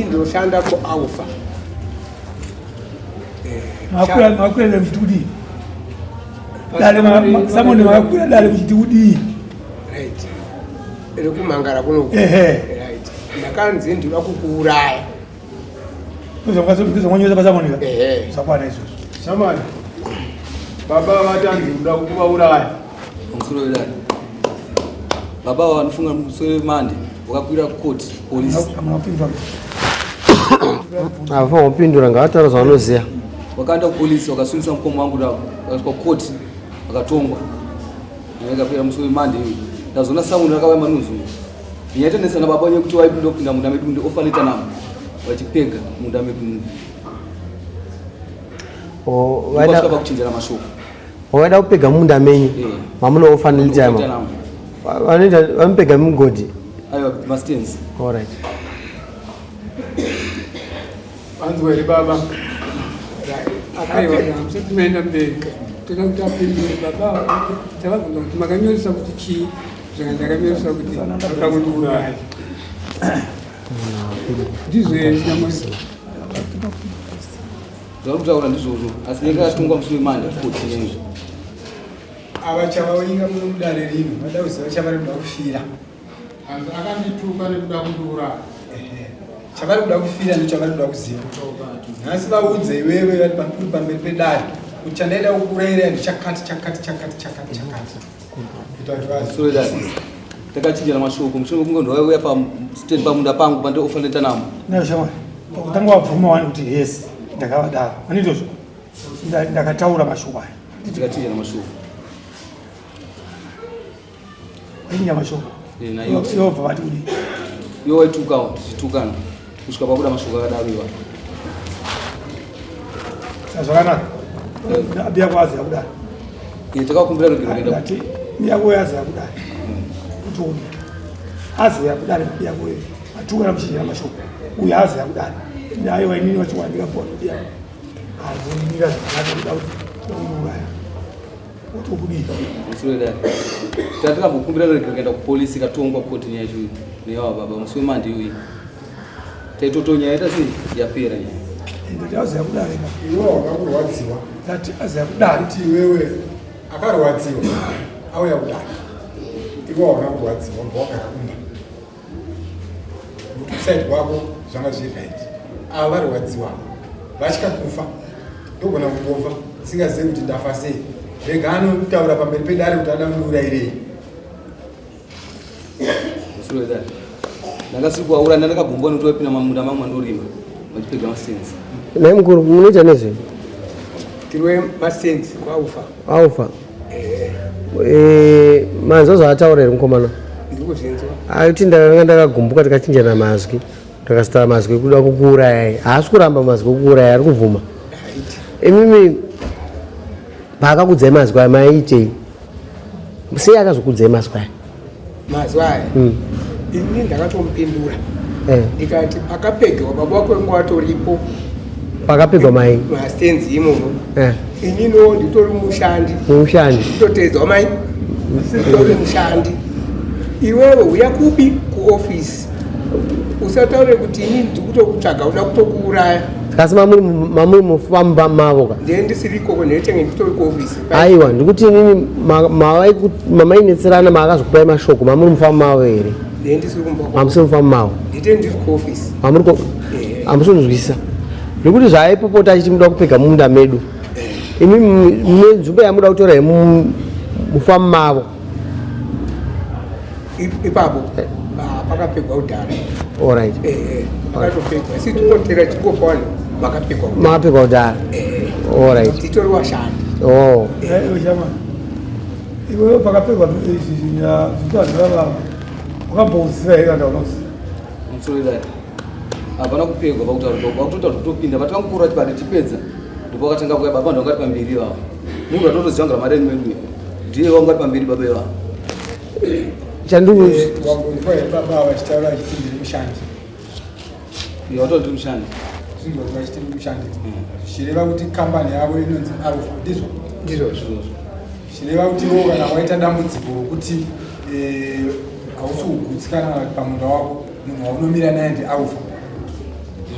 Ndinoshanda kuAlpha. Makwira dare muchiti kudii? Dare samoni makakwira dare muchiti kudii? Right. Iri kumangara kuno. Ehe. Right. Ndakanzi ndinoda kukuuraya. Ndozvamwanyoza pasamoni ka? Ehe. Zvakwana izvozvo. Shamani. Baba vatanzi kuda kuvauraya. Pamusoro wedare. Baba vanofunga musoro wemande wakakwira court police. Hamuna kupindura. Havafanira kupindura, ngavataura zvavanoziva. Wakaenda kupolisi wakasungisa mukoma wangu da wakasvika court wakatongwa. Nyaya musi wemande iyoyo. Ndazoona sound rakauya manunzu. Nyaya itenesa na baba nyekuti waipinda kupinda munda medu ndi ofanita namo. Vachipega munda medu. Oh, Vaida vaida kuchinjana mashoko. Vaida kupega munda menyu? Eh. Mamunofanira Ofanita time. namo. Vanoita vanopega mugodhi? Aiwa, mastands. Alright. Vanzwa here baba? Aiwa, musati maenda mberi, toda kuti apindure baba. Tavabvunza kuti makanyoresa kuti chii, zvaka ndakanyoresa kuti vanoda kundiuraya. Ndizvo here, shamwari? Zvauri kutaura ndizvozvo, asi nyaya yakatongwa musi wemande court nyaya. Ava chavainga muno mudare rino vada kuziva chavari kuda kufira. Hanzi akandituka nekuda kundiuraya. Ehe. Chavari kuda kufira ndochavari kuda kuziva nhasi. Vaudze iwewe vari uri pamberi pedare kuti chandaida kukurayira ndichakati, chakati, chakati, chakati, chakati, kuita kuti vazive. Sorry dad. Takachinjana mashoko mushure mekunge ndauya pa stand pamunda pangu pande ofanita namo. Nayo shamwari. Pakutanga wabvuma wani kuti yes, ndakavadaro. Handizvozvo. Ndakataura mashoko aya. Tikachinjana mashoko. Wachinja mashoko. Eh, na iwo. Yobva vati kudii? Iwo waitukawo tichitukana kusvika pabuda mashoko akadaro iwa. Saka zvakanaka. Abiya kwaziya kudai. Eh, takakumbira rugero kuenda. Ndati miyako yaziya kudai. Kuti udi. Aziya kudai miyako iyo. Atukana muchinjana mashoko. Uyu aziya kudai. Aiwa, inini wachiwandika bhono biya. Azondimira zvakanaka kuda kuti undiuraya. Wotokudii? Musi wedare. Tatakambokumbira rugero kuenda kupolisi, ikatongwa koti nyaya yacho iyi. Neyawa baba musi wemande iyoyi. Taitoto nyaya ita sei yapera nyaya. Ndati aziya kudai. Iwe wakakurwadziwa. Ndati aziya kudai. Kuti iwewe akarwadziwa auya kudai, iwe wauna kurwadziwa, wanga wagara kumba nokuti kuside kwako zvanga zviri right. Ava varwadziwa, vatya kufa, ndogona kungofa singazivi kuti ndafa sei. Rega anotaura pamberi pedare kuti ada kundiurayirei. Musi wedare. Ndanga siri kuvauraya, ndandakagumbwa nekuti waipinda mamunda mamwe andorima vachipega masenzi. Naye mukuru, munoita nezvei? Tiriwe masenzi kwaUfa. Alpha. Eh, manzwa zvaataura here mukomana? Ndiri kuzvinzwa. Aiti ndakanga ndakagumbuka, tikachinjana mazwi, ndakasitara mazwi ekuda kukuurayai. Haasi kuramba mazwi ekukuuraya, ari kubvuma. Imimi paakakudzai mazwi aya maiitei? Sei akazokudzai mazwi aya? Mazwi aya, ini ndakatomupindura ndikati pakapegewa baba wako wengu watoripo. Pakapegwa mai? Mastenzi imomo. Ininiwo nditori mushandi. Mushandi. Nditoteedzwa mai, nditori mushandi. Iwewe uya kupi? Kuofisi. Usataure kuti ini ndikutokutsvaga uda kutokuuraya. Kasi mamuri mufamba mavo ka? Ndiye ndisiri ikoko, ndinetenge nditori kuofisi. Aiwa, ndikuti inini mamainetserana maakazokupai mashoko, mamuri mufamba mavo here? Ndiye ndisiri kumba. Mamusiri mufamba mavo? Ndite ndiri kuofisi. Mamuri ko hamusi kunzwisisa nekuti zvaaipopota achiti muda kupega mumunda medu, imi mune nzvimbo yamuda kutora yemufamu mavo? Ipapo pakapegwa kudhara. Alright. Pakatopegwa, isi tikotera chingopa vanhu makapegwa kudhara. Makapegwa kudhara, alright. Titori washandi. Oh. Chama, iwewe pakapegwa zvitwa zvavava wakambouziva here kana unoziva? Musoro wedare. Hapana kupegwa pakutaura, pakutoita kutopinda patakangokura chibade tipedza, ndipo wakatanga kuya baba. Ndangati pamberi ivavo munhu atotoziva ngara madeni medu uyu ndiye wangati pamberi baba ivavo. Chandiri Wangonzwa here baba vachitaura vachiti ndiri mushandi? Iye watoti ndiri mushandi. Zvinzwa kuti vachiti ndiri mushandi, zvichireva kuti kambani yavo inonzi Alpha, ndizvo? Ndizvozvo. Izvozvo. Zvichireva kuti iwo kana waita dambudziko rokuti hausi kugutsikana kana kuti pamunda wako, munhu waunomira naye ndiAlpha.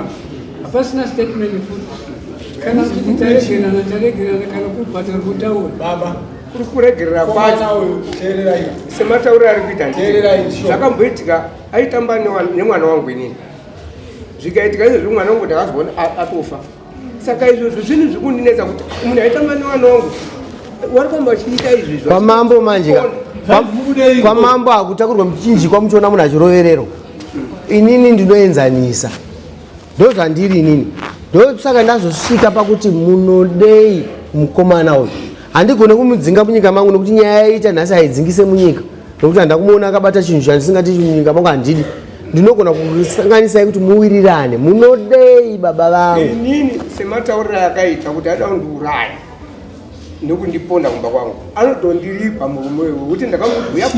panapa hapasina statement futi kana kuti taregerana taregerana kana kubhadhara kutaura baba kuri kuregerera kwacho sematauriro ari kuita zvakamboitika aitamba nemwana wangu inini zvikaitika izvozvo mwana wangu ndakazoona atofa saka izvozvo zvinhu zvikundinetsa kuti munhu aitamba nemwana wangu wari kwamba vachiita izvi kwamambo manje kwamambo hakutakurwa muchinjikwa muchiona munhu achirovererwa inini ndinoenzanisa ndozvandiri inini ndosaka ndazosvika pakuti munodei mukomana uyu handigone kumudzinga munyika mangu nekuti nyaya yaita nhasi haidzingise munyika nekuti handakumuona akabata chinhu chandisingati munyika mangu handidi ndinogona kusanganisai kuti muwirirane munodei baba vangu inini sematauriro akaita kuti ada kundiuraya nekundiponda kumba kwangu anotondiripa murume uyu kuti ndakamubhuya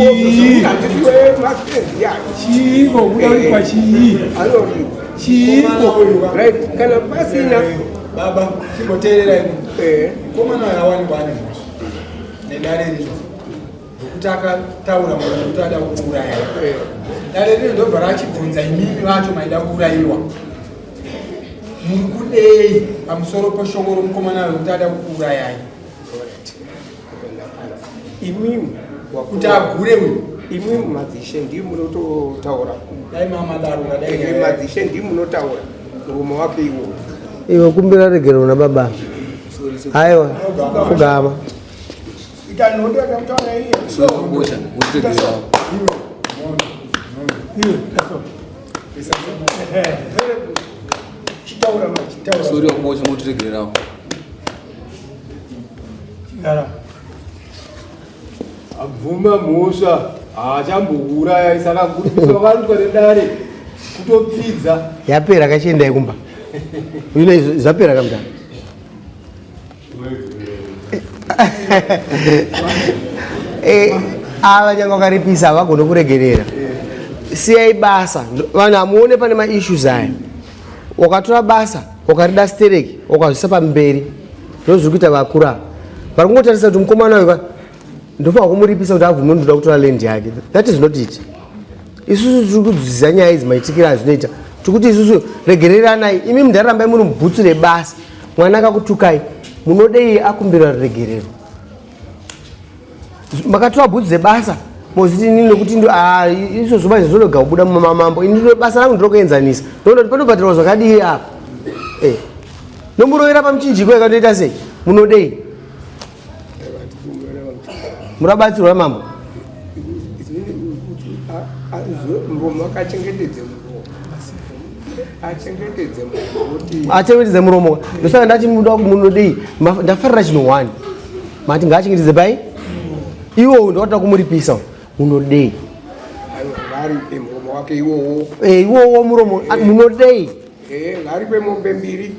chiiko kudarikwa chii anoripa chiiko right kana pasina baba chimboteererai mukomana uyu awanikwa ane mhosva nedare rino nokuti akataura munhu kuti ada kuuraya dare rino ndobva rachibvunza imimi vacho maida kuurayiwa muri kudei pamusoro peshoko romukomana uyu kuti ada kukuurayai imimi kuti agure uyu imimi madzishe ndii munototaura dai mamadaro madzishe ndii munotaura. Muromo wake iwo. Iwe kumbira regerero na baba. Aiwa, kugama. Sori wakubocha motiregererawo. Abvuma mhosva haachambouraya saka kuripisa wakaitwa nedare kutopfidza. Yapera kachiendai kumba. Ine zvapera kamdara. Eh, ava nyange wakaripisa havagone kuregerera. Siyai basa. Vanhu hamuone pane maissues aya. Wakatora basa ukarida stereki ukazvisa pamberi ndozviri kuita vakuru ava. Vari kungotarisa kuti mukomana uyu ndofanira kumuripisa kuti abvume ndoda kutora land yake. That is not it. Isusu tiri kudzidzisa nyaya idzi maitikiro azvinoita. Tiri kuti isusu regereranai. Imi mundarambai muri mubhutsu rebasa. Mwana akakutukai munodei akumbira ruregerero. Makatora bhutsu dzebasa moziti inini nokuti ah, izvozvo manje zvinoga kubuda mumamambo. Ini basa rangu ndinokuenzanisa. Ndoona kuti panobhadharwa zvakadii apa. Eh. Nomurovera pamuchinjiko yakandoita sei? Munodei? Murabatsirwa mambo. Muromo akachengetedze muromo. Achengetedze muromo. Achengetedze muromo. Ndosaka ndati munoda munodei? Ndafarira chinhu one. Mati ngaachengetedze pai? Iwo ndoda kumuripisa. Munodei? Aiwa ngaripe muromo wake iwowo. Eh, iwowo muromo munodei? Eh, ngaripe mombe mbiri.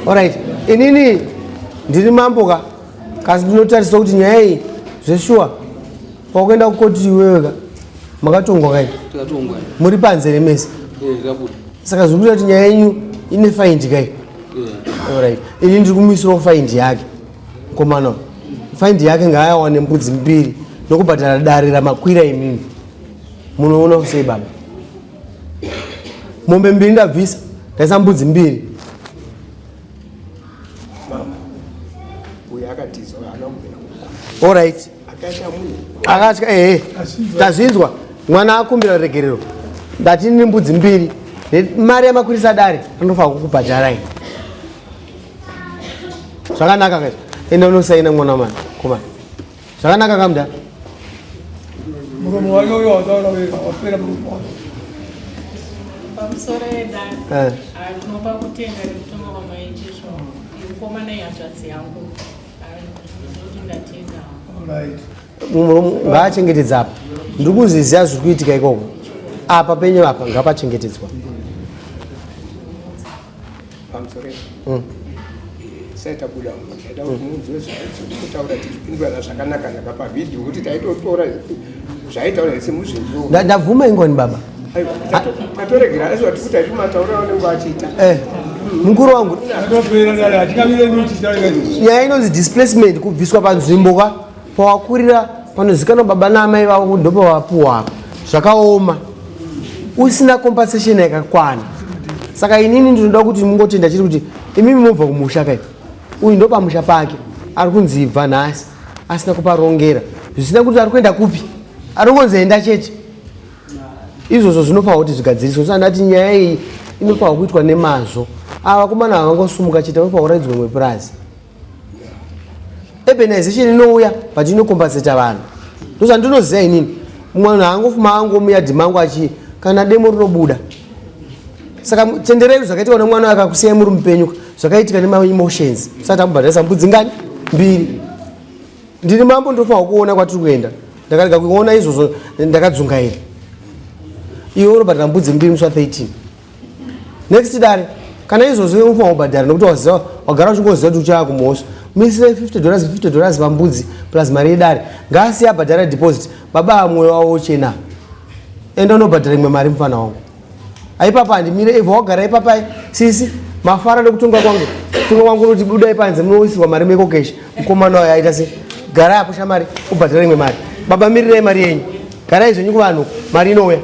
Alright, inini ndiri mambo ka kasi ndinotarisa kuti nyaya iyi zveshuwa pakuenda kukoti iwewe ka makatongwa kai muri panze remese eh, saka zviri kuita kuti nyaya yenyu ine faindi kai eh. ini ndiri kumisirawo faindi yake mukomana faindi yake ngaayawane mbudzi mbiri nokubhadhara dare ramakwira imimi munoona sei baba mombe mbiri ndabvisa ndaisa mbudzi mbiri Alright. Akatya ehe. Tazvinzwa. Mwana akumbira regerero. Ndati ndine mbudzi mbiri. Mari yamakwirisa dare anofanira kukubhadharai. Zvakanaka kaizvo. Enda unosaina mwana mwana. Koma. Zvakanaka kamda. Muromo wake uyo wataura wapera muromo wake. Pamusoro yedare. Eh. Ndinopa kutenda nekutonga kwamaitizvo. Mukomana ihanzvadzi yangu. Ngaachengetedza apa ndiri kuziziva zviri kuitika ikoko apa penyu apa ngapachengetedzwa mm. saitabuda ndaida kuti munzwe zvaitaura tichipindurana zvakanaka naka pavhidhiyo kuti taitotora zvaitaura zvese muzvinzwe ndabvuma ingoni baba tatoregera asi vatiri kuti atimataura vanenge vachiita eh, mukuru wangu nyaya inonzi displacement kubviswa panzvimbo ka pawakurira panozikanwa baba naamai vavo kuti ndopawapuwa apa zvakaoma usina compensation yakakwana saka inini ndinoda kuti mungotenda chiri kuti imimi mobva kumusha kai uyu ndopamusha pake ari kunzi ibva nhasi asina kuparongera zvisina kuti ari kuenda kupi ari kungonzi enda chete Izvozvo zvinofanirwa kuti zvigadziriswe. Saka ndati nyaya iyi inofanirwa kuitwa nemazvo. Ava vakomana havangosumuka chete, vanofanirwa kuraidzwa imwe purazi. Urbanization inouya but inokompensata vanhu. Ndozvandinoziva inini. Mumwe munhu haangofuma angomuyadhi mangu achi kana demo rinobuda. Saka tenderai zvakaitika nemwana akakusiyai muri mupenyu zvakaitika nemaemotions. Saka tamubhadharisa mbudzi ngani? Mbiri. Ndiri mambo ndofanirwa kuona kwatiri kuenda. Ndakarega kuona izvozvo ndakadzungaira. Iwe unobhadhara mbudzi mbiri musi wa 13. Next dare kana izvozvo iwe unofanirwa kubhadhara nekuti waziva wagara uchingoziva kuti uchava kumhosva. Misire 50 dollars 50 dollars pambudzi plus mari yedare. Ngaasiye abhadhara deposit. Baba mwoyo wavo uchena. Enda unobhadhara imwe mari mufana wangu. Aipapa handimire evha wagara ipapa sisi mafara nekutonga kwangu kutonga kwangu unoti budai panze munoisirwa mari mekokesha mukomana uyo aita se garai apo shamari ubhadhara imwe mari baba mirirai mari yenyu garai zvenyu kuvanhu mari inouya.